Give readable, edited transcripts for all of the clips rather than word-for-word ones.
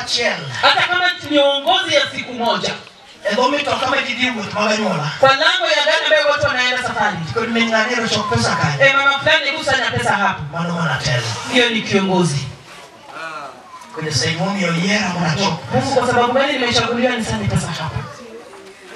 achiel. Hata kama ni uongozi ya siku moja. E dho mitoka ma ji dhi wuoth mag anyuola. Kwa lango ya gari ambayo watu wanaenda safari. Kod min ng'ane chok pesa kanyo. Mama fulani kusanya pesa hapo. Mano mana telo. Hiyo ni kiongozi. Kwenye sehemu omiyo yiera mondo achok. Mungu, kwa sababu gani nimechaguliwa nisanye pesa hapa?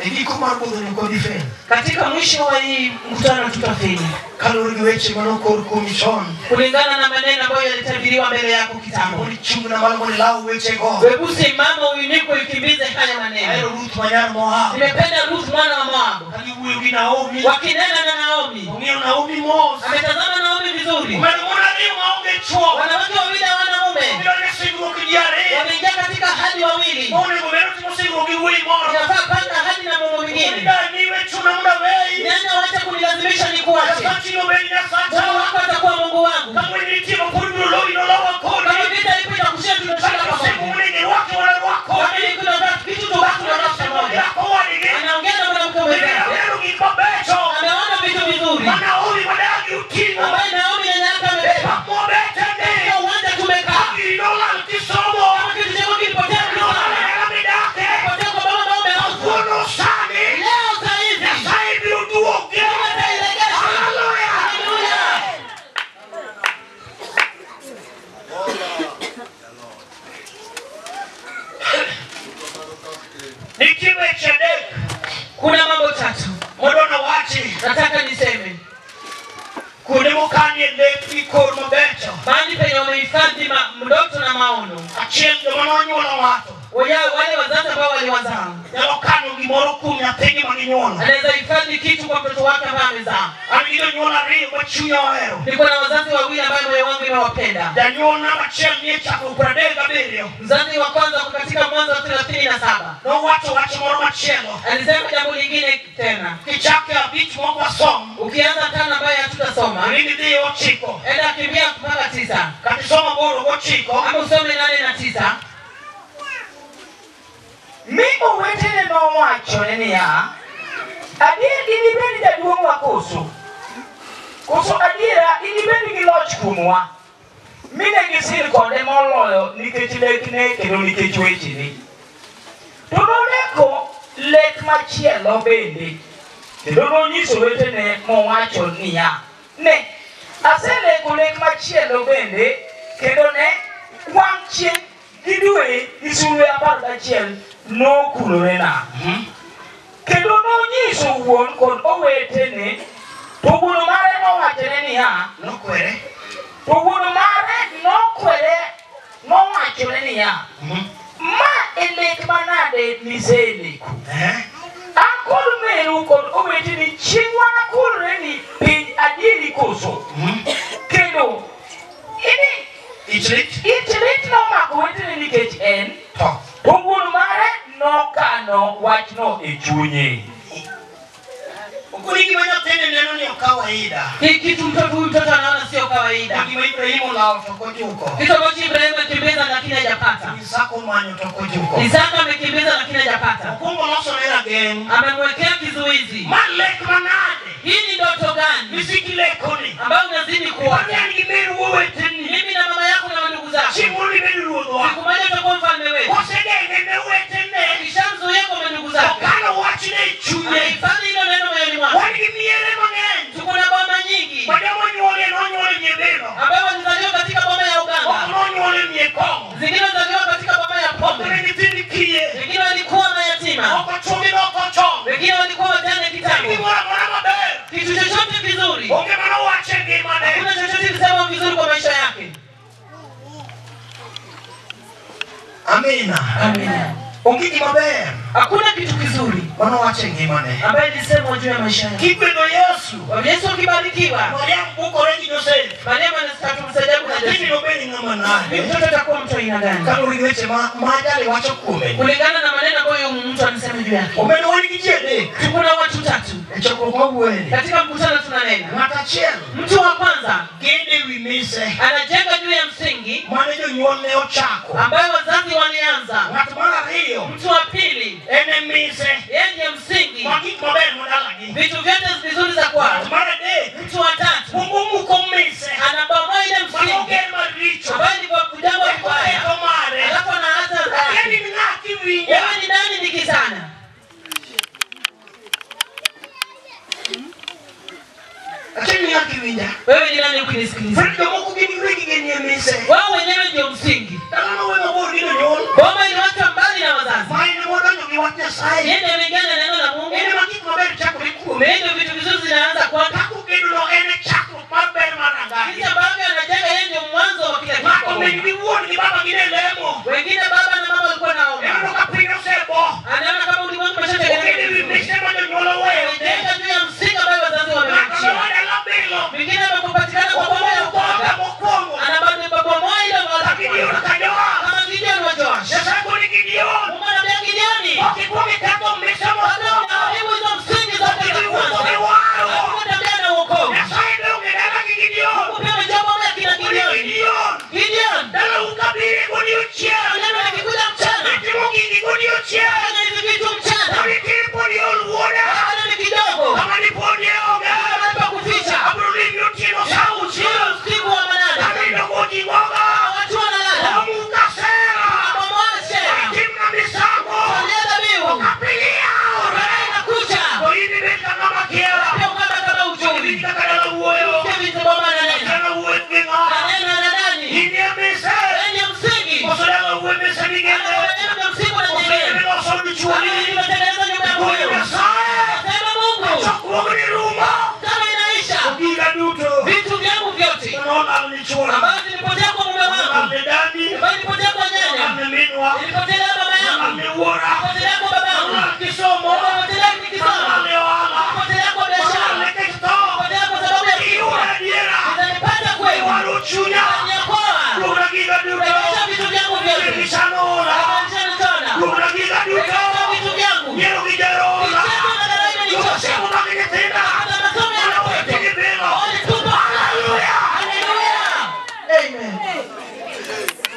E giko mar budho ni kod ifel. Katika mwisho wa hii mkutano tutafeli. Kaluwore gi weche manokor kuomi chon. Kulingana na maneno ambayo yalitabiriwa mbele yako kitambo. Mondo ichung'na malo mondo ilaw wechego. Hebu simama uinuke ukimbize haya maneno. Ahero Ruth ma nyar Moab. Nimependa Ruth mwana wa Moab. Ka giwuoyo gi Naomi. Wakinena na Naomi. Ong'iyo Naomi mos. Ametazama Naomi vizuri. Omedo mon ariyo maonge chwo. Wanawake wawili hawana mume. Obiro e singruok gi ji ariyo. Wameingia katika hadi wawili. Onego bed otimo singruok gi wuoyi moro. Inafaa panga hadi na mume mwingine. Dani we chuna mondo aweyi. Nenda wacha kunilazimisha nikuache. Nyasachi nobed Nyasacha. Mungu wako atakuwa Mungu wangu. Kama nitie mapod biro lowi nolowa kodi. Kama vita ipo itakushinda tunashinda Kata pamoja. osimbo monego irwaki wanarwak Kama kodi. ni kuna kitu tubaki tunarwak pamoja. Dhako wadgi. Anaongea na mwanamke mwenzake. Aneno gik mabecho. Ameona vitu vizuri. Ma Naomi madagi oting'o. Ambaye Naomi nyanya yake amebeba. Mobetene. Katika uwanja tumekaa. Giri nolal kisomo. Kama kitu chako kilipotea Nolal tulisoma. e hera midake. Potea kwa baba ambao umeoza. Kawuono sani. Leo saa hizi Nyasaye biro duoge. Mungu atairegesha. Haleluya. Haleluya. Nitie weche adek Kuna mambo tatu modwa nawachi. nataka niseme. Kuonde mokanie lek gi kor mabecho. Mahali penye wamehifadhi ndoto na maono. Achiel joma nonyuolo ng'ato. Wale wazazi ambao waliwazaa. Nyalo kano gimoro kuom nyathigi ma ginyuolo. Anaweza hifadhi kitu kwa mtoto wake ambaye amezaa. An gi jonyuol ariyo ma chunya ohero. Niko na wazazi wawili ambao moyo wangu imewapenda. Janyuol namba achiel nie chakruok 37. Mzazi wa kwanza katika Mwanzo wa 37 Nowacho wach moro machielo. alisema jambo lingine tena. Kichake abich mok wasom. Ukianza 5 ambayo hatutasoma, Ring idhi 9. enda kimbia mpaka 9. Kata isomo 8 gochiko. Ama usome 8 na 9. Mi owetene nowachone niya, adier inibed jaduong'wa koso? Koso adiera inibed gi loch kuomwa? Mi ne gisir kode moloyo nikech lekne kendo nikech wechene. To noleko lek machielo bende, kendo nonyiso owetene mowacho niya, ne, aseleko lek machielo bende, kendo ne, wang' chieng' gi dwe gi sulwe 11 nokulorena. Kendo nonyiso wuon kod owetene, to wuon mare nowachone niya, Nokwere. to wuon mare nokwere nowachone niya, ma e lek manade miseleko? An kod meru kod oweteni chieng' wanakulreni piny adieri koso? Kendo ini Ich lit. ich lit nomako owetene nikech en, To. to wuon mare nokano wachno e chunye. Okoni gima nyathini neno ni ok kawaida. Hii kitu mtoto huyu mtoto anaona sio kawaida. Gima Ibrahim olawo to ok ojuko. Kitu ambacho Ibrahim alikimbiza lakini hajapata. Isaka omanyo to ok ojuko. Isaka amekimbiza lakini hajapata. Okwongo olosone rageng'. Amemwekea kizuizi. Ma lek manade. Hii ni ndoto gani Misiki lekoni. ambayo unazidi kuota? An gi meru oweteni. Mimi na mama yako na ndugu zako. Chieng' moro nibed ruodhwa. Siku moja utakuwa mfalme wetu. Kosegeng'e ne owetene. Ukishamzuia kwa ndugu zako, Okano wachne e chunye. amehifadhi hilo neno moyoni mwake. Wan gi miere mang'eny. Tuko na boma nyingi Ma joma onyuolie nonyuol e mie bero. ambao walizaliwa katika boma ya Moko Uganda, nonyuol e mie kong'o. zingine walizaliwa katika boma ya Moko ne pombe, nyithind kiye. wengine walikuwa mayatima, Moko chwogi nokochon. wengine walikuwa wajane kitambo. Gimoro amora maber. Kitu chochote kizuri, Onge manowacho e ngimane. hakuna chochote kilisema vizuri kwa maisha yake. Amina. Amina. Onge gima ber Hakuna kitu kizuri manowacho e ngimane. ambaye ilisemwa juu ya maisha yake. Kigwedho Yesu. Yesu akibarikiwa, Mariam bukore gi Josef. Mariam anatumsaidia kuna Nyathini Yesu. nobed ng'ama Ni nade. mtoto atakuwa mtu aina gani? Kaluwore gi weche ma jali wacho kuome. Kulingana na maneno ambayo mtu anasema juu yake. Omedo wan gi ji adek. Tuko na watu tatu E chokruok mawuoyeni. katika mkutano tunanena. Ng'at achiel Mtu wa kwanza gedo ewi mise anajenga juu ya msingi mane jonyuolne ochako. ambayo wazazi walianza. Ng'at mar ariyo Mtu wa pili en e mise yeye ndiye msingi, ma gik maber modalagi. vitu vyote vizuri za kwao. Ng'at mar adek Mtu wa tatu kuongo muko mise anabomoa ile msingi manoger maricho ambayo ilikuwa kujengwa eko vibaya, ketho mare alafu anaanza kiwinja? Wewe ni nani nikizana? Acheni ng'at kiwinja. Wewe ni nani ukinisikiliza? Fred jomoko gin giwegi gin e mise. Wao wenyewe ndio msingi. Dalano we mabor gi jonyuol. Boma iliwachwa mbali na wazazi. Ma en modonjo gi wach Nyasaye. Yeye ndiye ameingia na neno la Mungu. En ema gik maber chakore kuome. Yeye ndio vitu vizuri zinaanza kwake. Kaka ogedono en e chakruok mar ber mar rangach. Jinsi ambavyo anajenga yeye ndio mwanzo wa kila Ng'ato kitu. min gi wuon gi baba gi ne lemo. Wengine baba na mama walikuwa naomba. Ema ka piny osebo. Anaona kama ulimwengu Ogedo ewi umeshatengenezwa. mise ma jonyuol oweyo. Amejenga juu ya msingi ambayo wazazi Ng'ato wamemwachia. nowadala bilo. Mwingine amekupatikana kwa boma ya Obomo kwanza. mokwongo. Anabomoa ile Ka Gideon wala. ka Joash. Kama Gideon wa Joash. Nyasaye koni Gideon. Mungu anamwambia Gideoni, Ok ikwong iketho mise kabla mokwongo. hujaharibu hizo msingi Ok zote za iwuotho kwanza. gi warruok. Hakutembea na wokovu. Nyasaye dong' e dala gi Gideon. Mungu pia amejaa boma ya kina Koni Gideoni. Gideon. Gideon, Dalau kabire godiechieng'. neno likikuja mchana, Itimo gigi godiechieng'. fanya hivi vitu mchana. Kama itin pod iol wuoda. Bado ni kidogo. Kama dipod ionge. Mahali pa kuficha. Abiro limi otieno sa auchiel. Usiku wa manane. Anindo goting'oga. Watu wanalala. Omuka sera. Bomoa sera. Timna misango. Tolea dhabihu. Kapiny yawore. Inakucha. To in ibet ka ng'ama kia. Pia ukaba kama Ibet ujui. kaka dala wuoyo. Sikia vitu boma ananena. Dala wuoyo gi ng'a. Anena na nani? In e mise. Yeye ndiye msingi. Koso dala wuoyo mise migene. Yeye ndiye msingi Koso unajengea. imiloso dichuoni. Nimetengeneza nyumba ya Wuoyo Mungu. Nyasaye. Sema Mungu, Chokruogni rumo. kama inaisha Giga duto. vitu vyangu vyote Nolal ni chuora. ambavyo vilipotea kwa mume Nolal wangu, ne dani. ambavyo vilipotea kwa Nolal nyanya, ne minwa. vilipotelea baba Nolal yangu, ne wuora. vilipotelea kwa babangu, Nolal kisomo. vilipotelea nikisoma, Nolal ne ohala. vilipotelea kwa Nolal biashara, ne kech tho. vilipotelea kwa sababu ya Iyudo kifo. adiera. Nitanipata kweli, Iwaro chunya. utaniokoa, Duogna giga duto. rejesha vitu vyangu vyote, Elisha noola. rejesha nitona, Duogna giga duto. rejesha vitu vyangu, Nyiero gi jero ola. vicheko na gharama Duogo imenichosha, semo mag nyithinda. hata masomo ya Mana watoto wetegi bilo. walitupa. Hallelujah. Haleluya! Amen.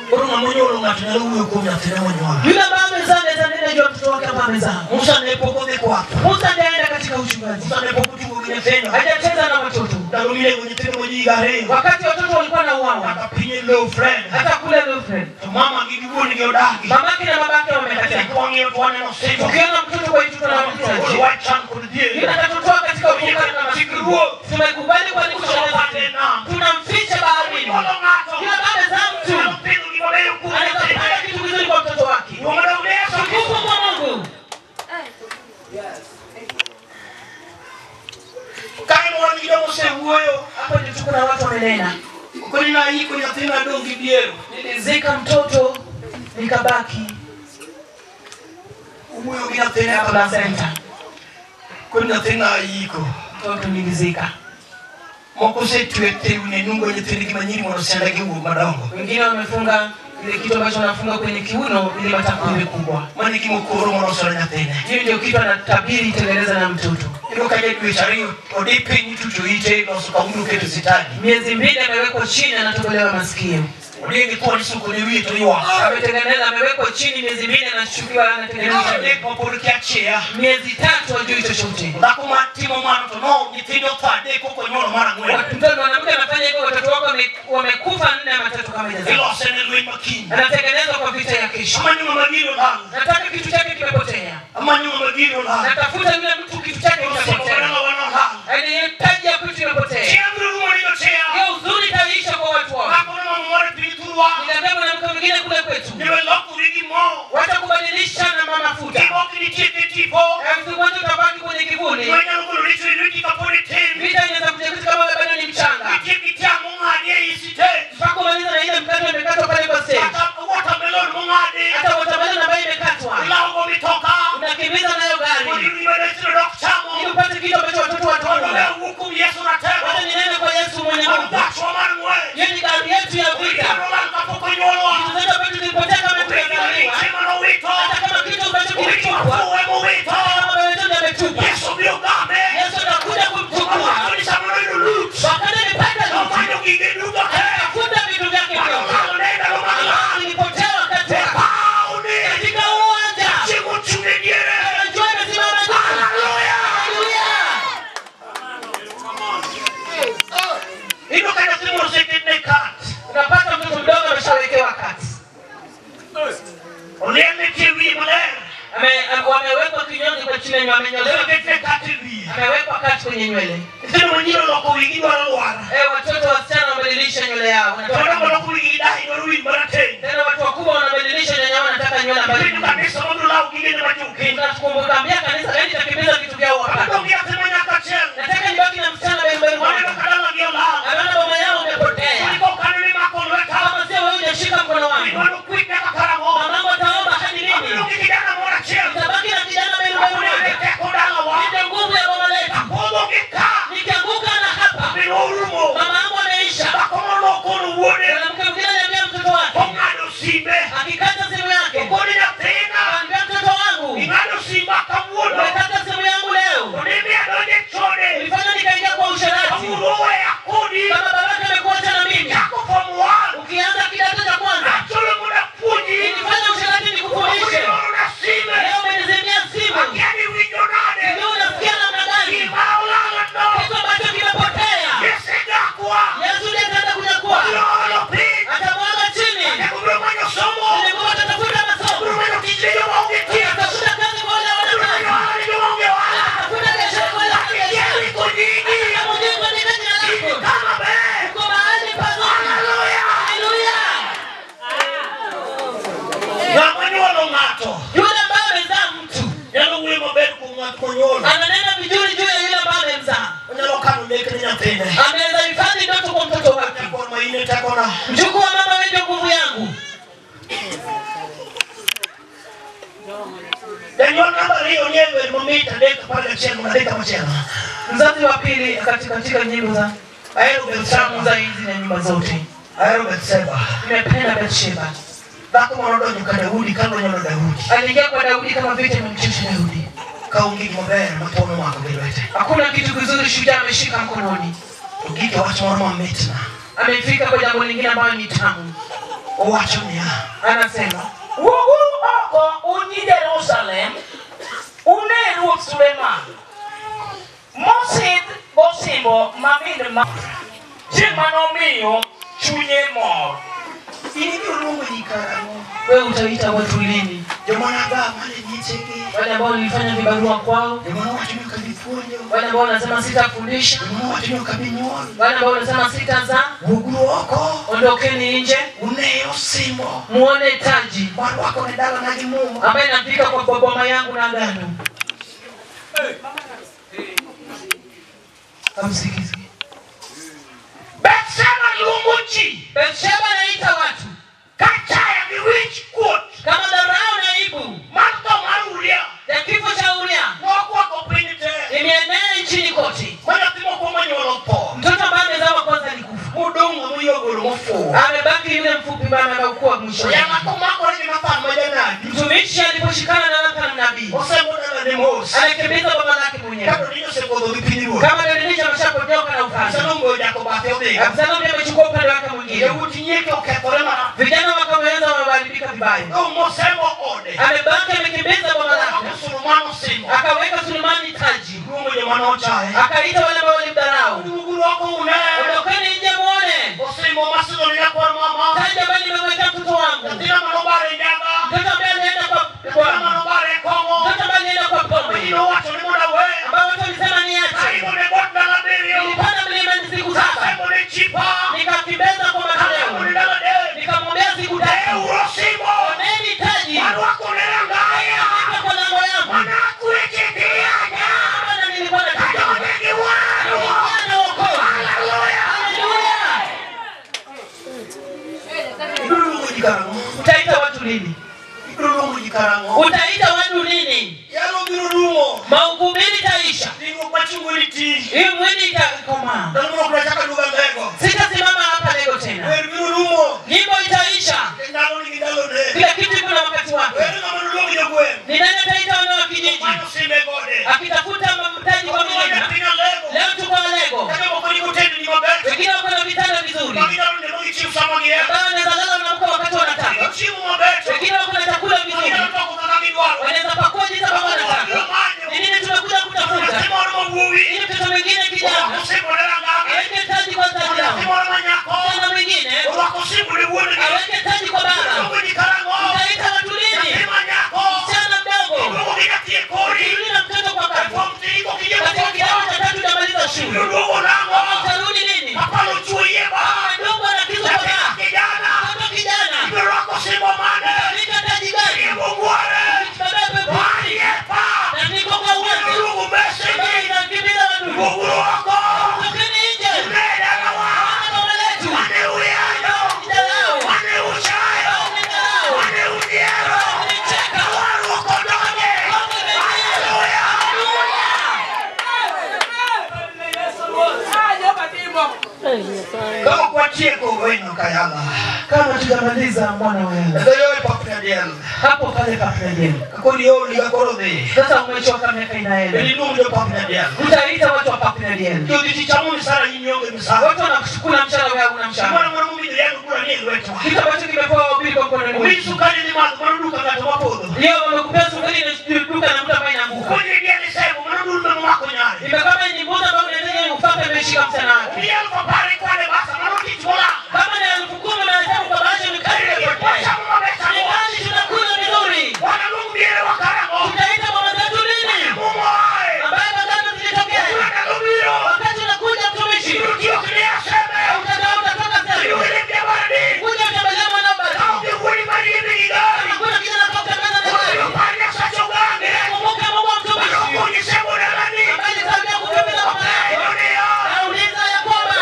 Koro ng'ama onyuolo ng'ato nyalo wuoyo kuom nyathine monyuolo. Yule ambaye amezaa anaweza nena juu ya mtoto wake ambaye amezaa. Musa ne pok odhi kwath. Musa ndiye aenda katika uchungaji, Musa ne pok otugo gi nyithindo. hajacheza na watoto. Ndalo minego nyithindo ma ji higa ariyo. Wakati watoto walikuwa na uawa, Kata piny e low friend. hata kule Lufren, To mama gi gi wuon gi odagi. mamake na babake wamekataa. Kwang'iyo to waneno sito. Ukiona mtoto kwa ituto na Golo mtaji, wach chan kod dhier. yule atatutoa katika ufukara na Chik maskini. ruoth. Tumekubali kwa nikushoneza, tunamficha baharini. Onyuolo ng'ato. Yule ambaye amezaa mtu Nyalo pidho gima beyo kuom anaweza nyathine. kufanya kitu kizuri kwa mtoto wake. Luong dog ne Yesu Tukufu Kristo. kwa Mungu. Kae moro nigi joma osewuoyo. Hapo ndio tuko na watu wamenena. Koni naiko nyathina adong' gi diero. Nilizika mtoto nikabaki Owuoyo gi nyathine na placenta. Koni nyathina ayiko. Mtoto nilizika. Moko osetwe tewni e nungo nyithindgi manyiri mondo siandagi owuog madongo. Wengine wamefunga ile kitu ambacho wanafunga kwenye kiuno ili matako iwe kubwa. Mano e gima okoro mondo osone nyathine. Hiyo ndio kitu anatabiri tengeneza na mtoto. Iyudo ka dweche ariyo odi piny itucho ite iloso kaundo keto sitadi. Miezi 2 amewekwa chini anatobolewa masikio. Odie gi thuon isuko ne wiye to ywak. Ametengeneza, amewekwa chini miezi 2 anashukiwa anatengeneza. Adek mapod kia chia. Miezi 3 hajui chochote. Dhako ma timo mano to no nyithindo otho adek kok onyuolo mar ang'wen. Mtoto mwanamke anafanya hivyo, watoto wako wamekufa 4 ama 3 kama hajazaa. Ilose ne lweny makiny. Anatengenezwa kwa vita ya kesho. Amanyo ng'ama giro lal. Nataka kitu chake kimepotea. Amanyo ng'ama giro lal. Natafuta yule mtu kitu chake Osimo kimepotea. madala wan olal. Yaani ile taji ya kitu imepotea. Chia biro rumo ni jochia. Hiyo huzuni itaisha kwa watu wao. Akono mama moro e piny thurwa. Niliambia mwanamke mwingine kule kwetu, Ni we lokori gi mo. wacha kubadilisha na mama futa. Gimok nitie e tipo. Mwanzo utabaki kwenye kivuli. Lweny nyalo golo richo e lweti kapod itin. Vita inaweza kuja kitu kama wewe bado ni mchanga. Nitie gi tiang' mong'adi ei sitej. Mpaka umaliza na ile mkate imekatwa pale kwa stage. Kata watermelon mong'adi. Hata watermelon ambayo imekatwa. Ilawo go mitoka. Unakimbiza nayo gari. Mondo iyud gima nyithindo dok chamo. Ili upate kitu ambacho watoto Mondo watakula. we wuo kuom Yesu ratego. Wacha ninene kwa Yesu mwenye Mondo nguvu. gachwa mar ng'wech. Hiyo ni gari yetu ya vita. Obiro lal kapok onyuolwa. Vitu zetu ambavyo tulipoteza kama Obiro tumezaliwa. riche manowito. Hata kama kitu ambacho Obiro kilitupwa. mafuwe mowito. Hata kama baba yetu ndiye Wamewekwa kinyonzi kwa chini, wamenyolewa. Amewekwa kati kwenye nywele. Watoto wasichana wanabadilisha nywele yao. Tena watu wakubwa wanabadilisha nywele yao, wanataka nywele ambazo. Tunakumbuka kanisa gani takimbiza vitu vyao wakati. Nataka nibaki na msichana mbele wangu. Anaona baba yao umepotea. Kama sio wewe hujashika mkono wangu. Mamangu ataomba hadi lini? Nitabaki na kijana mbele wangu. Ndio nguvu ya baba letu. Nikianguka na hapa. Mama yangu ameisha. Mwanamke mwingine aliambia mtoto wake. Akikata simu yake. Anambia mtoto wangu. Umekata simu yangu leo. Ulifanya nikaingia kwa usherati. Kama babake amekuacha na mimi. Ukianza kidato cha kwanza. Nilifanya usherati nikufundishe. Leo umenizimia simu. Leo unasikia namna gani? Kitu ambacho kimepotea. Yesu ndiye ataenda kunyakua. Atamwaga chini. Nilikuwa natafuta masomo. Natafuta kazi kwa wale wana kazi. Natafuta biashara kwa wale wana biashara. Kama Mungu andika jina lako. Uko mahali pazuri. Haleluya. Yule ambaye amezaa mtu ananena vizuri juu ya yule ambaye amemzaa. Ameweza hifadhi ndoto kwa mtoto wake. Mjukuu wa mama, wewe ndio nguvu yangu. Mzazi wa pili katika nyimbo za tamu za hizi na nyumba zote. Nimependa Bathsheba. Aliingia kwa Daudi kama vita imemchosha Daudi. Hakuna kitu kizuri shujaa ameshika mkononi. Amefika kwa jambo lingine ambalo ni tamu. Anasema, Wuoguru oko un nyi Jerusalem, une ruoth Suleman. Mosidh gosimbo ma min ma chieng' manomiyo chunye mor. Wewe utaita watu lini? Wale ambao nilifanya vibarua kwao, wale ambao wanasema sitafundisha, wale ambao wanasema sitazaa, ondokeni nje, muone taji ambaye inafika kwa boma yangu na agano. Hamsikizi. Bathsheba anaita watu kama dharau na aibu ya kifo cha Uria imeenea nchini kote. Mtoto ambaye amezaliwa kwanza alikufa. Amebaki yule mfupi ambaye amekuwa mwisho. Mtumishi aliposhikana na Nathan nabii, alikimbiza baba lake mwenyewe. Kama Adonija ameshaponyoka na ufalme, Absalomu amechukua upande wake mwingine. Vijana wakaweza wameharibika vibaya. Amebaki amekimbiza baba lake. Akaweka Sulemani taji. Akaita wale ambao walimdharau. Ondokeni nje muone taji ambayo nimemwekea mtoto wangu. Mtoto ambaye alienda kwa mtoto ambaye alienda kwa pombe, ambao watu walisema niache. Nilipanda mlimani siku 7, nikakibeza kwa matoleo, nikamwambia siku 3, oneni taji kwa lango yangu. Bwana, nilikuwa nataka na wokovu. Haleluya. Utaita watu lini? Utaita watu lini? Mahubiri itaisha. Hii mwili itakomaa. Sitasimama hapa leo tena. Nyimbo itaisha. Kila kitu kuna wakati wake. Ni nani ataita wana wa kijiji akitafuta mtaji kwa milima? Leo tuko Lego. Wengine wako na vitanda vizuri, ambao wanaweza lala na mke wakati wanataka. Wengine wako na chakula vizuri, wanaweza pakua jinsi ambavyo wanataka. Ni nini tumekuja kutafuta? Ili mtoto mwingine kijana aweke taji kwa taji yao, mtoto mwingine aweke taji kwa baba. Utaita Kama tujamaliza mwana wa Yala hapo pale Papnadiel. Sasa umechoka, miaka inaenda. Utaita watu wa Papnadiel. Watu wanakushukuru mshahara wao una mshahara. Kitu ambacho kimepewa wahubiri kwa mkono ni leo wamekupea sukari na duka na mtu ambaye inaanguka. Kama ni mbuzi ambayo unataka ufaka imeshika msana wake. Kama ni 10,000 na hesabu kwa bahasha ni kali imepotea. Ni kali tunakula vizuri. Tutaita mama zetu nini? Ambaye magano zilitokea. Wakati unakuja mtumishi. Utatoka sasa. Kuja utembelea mwana basi. Kuna kijana kutoka meza na gari. Kumbuka Mungu wa mtumishi. Ambaye alisaidia kukimbiza mama yako. Nauliza ya kwamba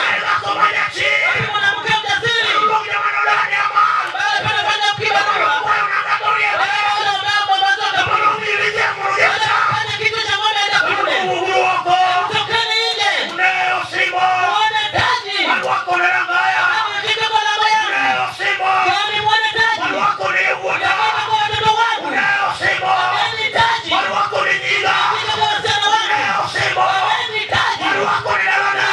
wapi mwanamke mjasiri? Ambaye anafanya kibarua. Wale ambao mama zao wanafanya kitu cha ng'ombe aenda kule. Tokeni nje. Muone taji. Amefika kwa lango yangu. Yaani muone taji. Yamefika kwa watoto wangu. Yaani taji. Amefika kwa wasichana wangu. Yaani taji.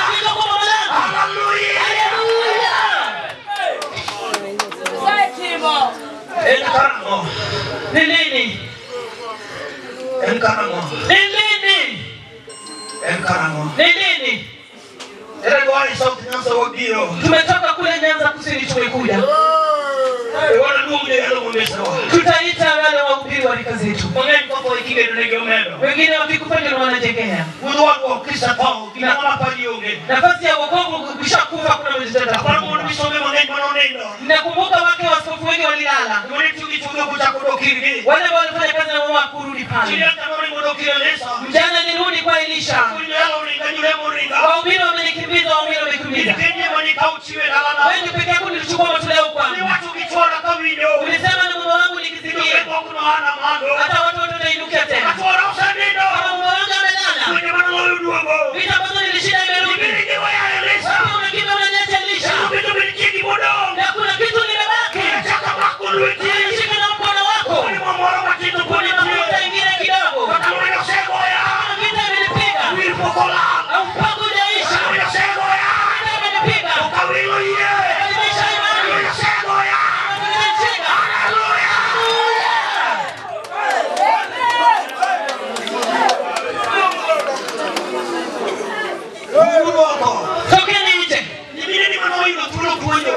Amefika kwa mama yangu. Haleluya. Ni nini? Ni nini? Ni nini? Tumetoka kule Nyanza Kusini tumekuja. Tutaita wale wahubiri wa rika zetu. Wengine wakikufa ndio wanajengea. Nafasi ya wokovu ukishakufa kuna mjadala. Nakumbuka wake waskofu wengi walilala. Wale ambao walifanya kazi na mama kurudi pale. Mjana nirudi kwa Elisha. Wahubiri wamenikimbiza, wahubiri wamenikimbiza. Wewe peke yako nilichukua matoleo kwangu. Ulisema na mume wangu nikisikia. Hata watu wote watainukia tena. Kama mume wangu amelala. Vita ambazo nilishinda imerudi. Wewe unakimbia unaniacha Elisha. Na kuna kitu limebaki. Nishike na mkono wako. Kuna mafuta ingine kidogo. Kama vita imenipiga. Au mpaka hujaisha. Vita imenipiga. Imeniisha imani. Imenicheka. Haleluya. Tokeni nje.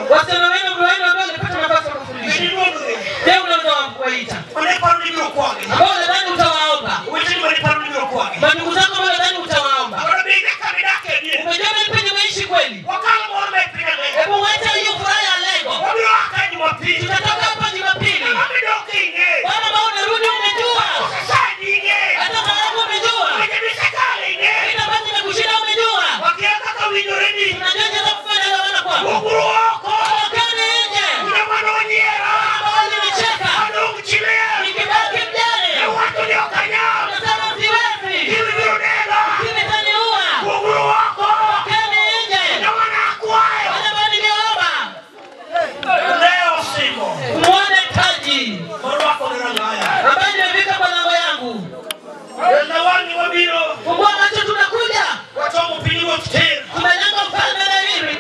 Wasichana wenu ambao walipata nafasi ya kufundisha. Leo unaweza kuwaita. Ambao nadhani utawaomba. Mandugu zako ambao nadhani utawaomba. Umejua penye umeishi kweli. Hebu wacha hiyo furaha ya lengo. Tutatoka hapa Jumapili. Bwana ambao unarudi umejua. Hata mama umejua. Vita ambazo zimekushinda umejua. Unajua jinsi ya kufanya na wana kwako. Tokeni nje. Ambao walinicheka. Nikibaki mjane. Unasema siwezi. Kimetaniua. Tokeni nje. Wale ambao niliomba. Muone taji. Ambaye nimefika kwa lango yangu. Fungua macho tunakuja. Tumelenga mfalme Daudi.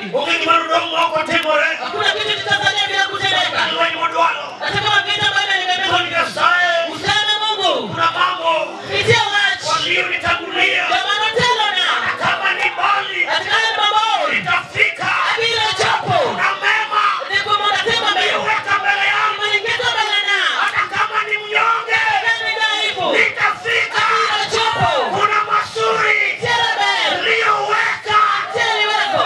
Hakuna kitu kitasalia bila kutendeka. Hata kama vita bado nimebeba. Useme Mungu. Pitia wachi. Jamani tena na. Katika haya mambo. Bila chapo. Ndipo mnasema mbele. Mliingiza mbele na. Kama dhaifu. Bila chapo. Tena mbele. Tena wako.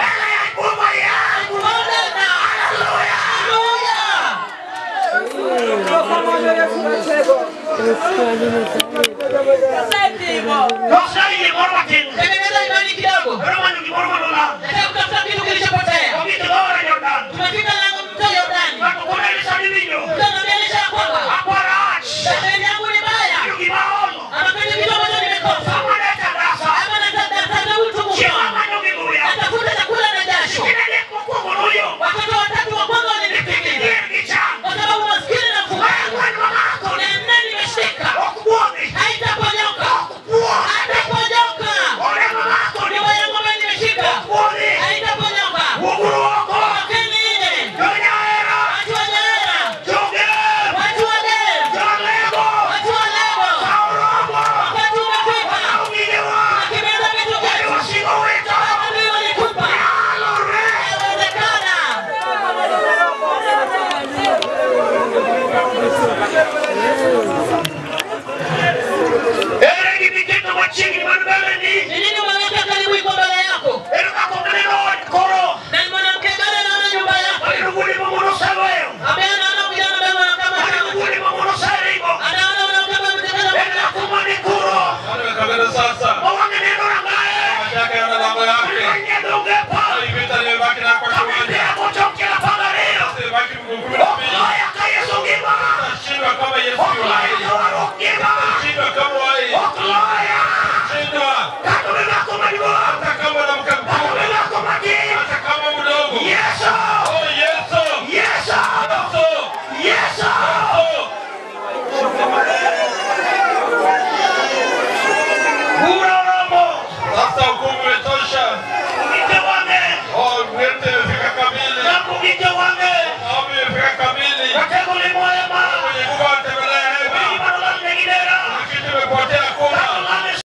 Muone na. Haleluya. Tengeneza imani kidogo.